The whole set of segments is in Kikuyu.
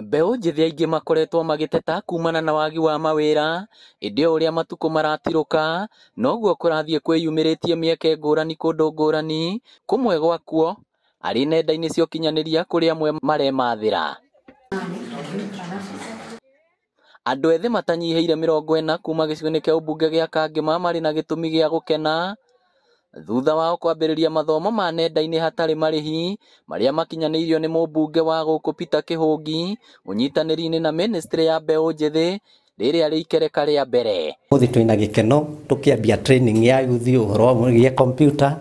Mbeũ njĩthĩ aingĩ makoretwo magĩteta kumana na wagi wa mawĩra, ĩndĩ o ũrĩa matukũ maratirũka noguo kũrathiĩ kwĩyumĩrĩtie mĩeke ngũrani kũndũ ngũrani, kũmwe gwakuo arĩ nenda-inĩ cia ũkinyanĩria kũrĩa amwe maremathĩra. Andũ ethĩ matanyihĩire 40 kuma gĩcigo-inĩ kĩa ũmbunge gĩa Kangema marĩ na gĩtũmi gĩa gũkena thutha wao kwambĩrĩria mathomo ma nenda-inĩ hatarĩ marĩhi marĩa makinyanĩirio nĩ mũmbunge wa gũkũ Peter Kĩhũngi ũnyitanĩri-inĩ na ministry ya mbeũ njĩthĩ rĩrĩa rĩ ikereka rĩa mbere. Ũmũthĩ twĩna gĩkeno tũkĩambia training ya youth ũhoro wĩgiĩ computer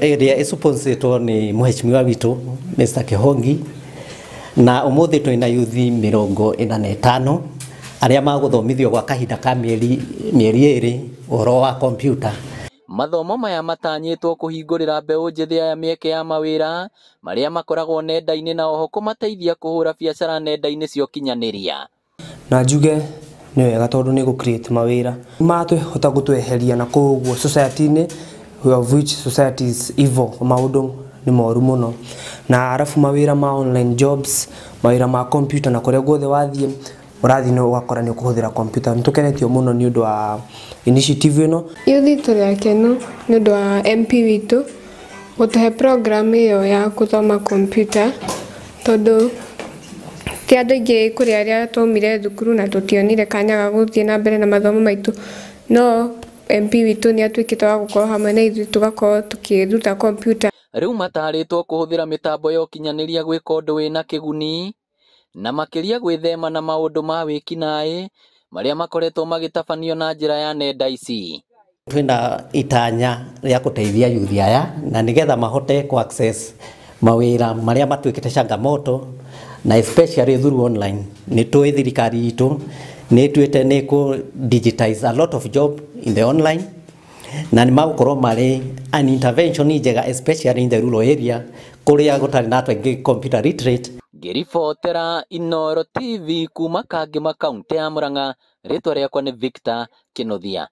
ĩrĩa ĩsponsorĩtwo nĩ mheshimiwa witũ Mr. Kĩhũngi, na ũmũthĩ twĩna youth 45 arĩa magũthomithio gwa kahinda ka mĩeri 2 ũhoro wa computer. Mathomo maya matanyĩtwo kũhingũrĩra mbeũ njĩthĩ aya mĩeke ya mawĩra marĩa makoragwo nenda-inĩ na oho kũmateithia kũhũra biacara nenda-inĩ cia ũkinyanĩria. Na njuge nĩ wega tondũ nĩ gũ create mawĩra matwĩhota gũtweheria na kũu ũguo society-inĩ, of which society is evil, maũndũ nĩ moru mũno, na arabu mawĩra ma online jobs, mawĩra ma computer, na kũrĩa guothe wathiĩ ũrathiĩ na ũgakora nĩ ũkũhũthĩra computer. Nĩ tũkenetio mũno nĩ ũndũ wa initiative ĩno. Youth tũrĩ akenu nĩ ũndũ wa MP witũ gũtũhe program ĩyo ya gũthoma computer, tondũ ti andũ aingĩ kũrĩ arĩa twaumire thukuru na tũtionire kanya ga gũthiĩ na mbere na mathomo maitũ, no MP witũ nĩ atuĩkĩte wa gũkorwo hamwe na ithuĩ tũgakorwo tũkĩruta computer. Rĩu matarĩtwo kũhũthĩra mĩtambo ya ũkinyanĩria gwĩka ũndũ wĩna kĩguni na makĩria gwĩthema na maũndũ ma wĩkinaĩ marĩa makoretwo magĩtabanio na njĩra ya nenda ici. Twĩna itanya rĩa gũteithia youth aya na nĩgetha mahote ku access mawĩra marĩa matuĩkĩte changamoto na especially through online. Nĩ tũĩ thirikari itũ nĩ ĩtuĩte nĩ kũ digitize a lot of job in the online, na nĩ magũkorwo marĩ an intervention njega especially in the rural area kũrĩa gũtarĩ na andũ aingĩ computer literate. Ngĩribotera Inooro TV kuma Kangema kaunti ya Murang'a, rĩtwa rĩakwa nĩ Victor Kĩnuthia.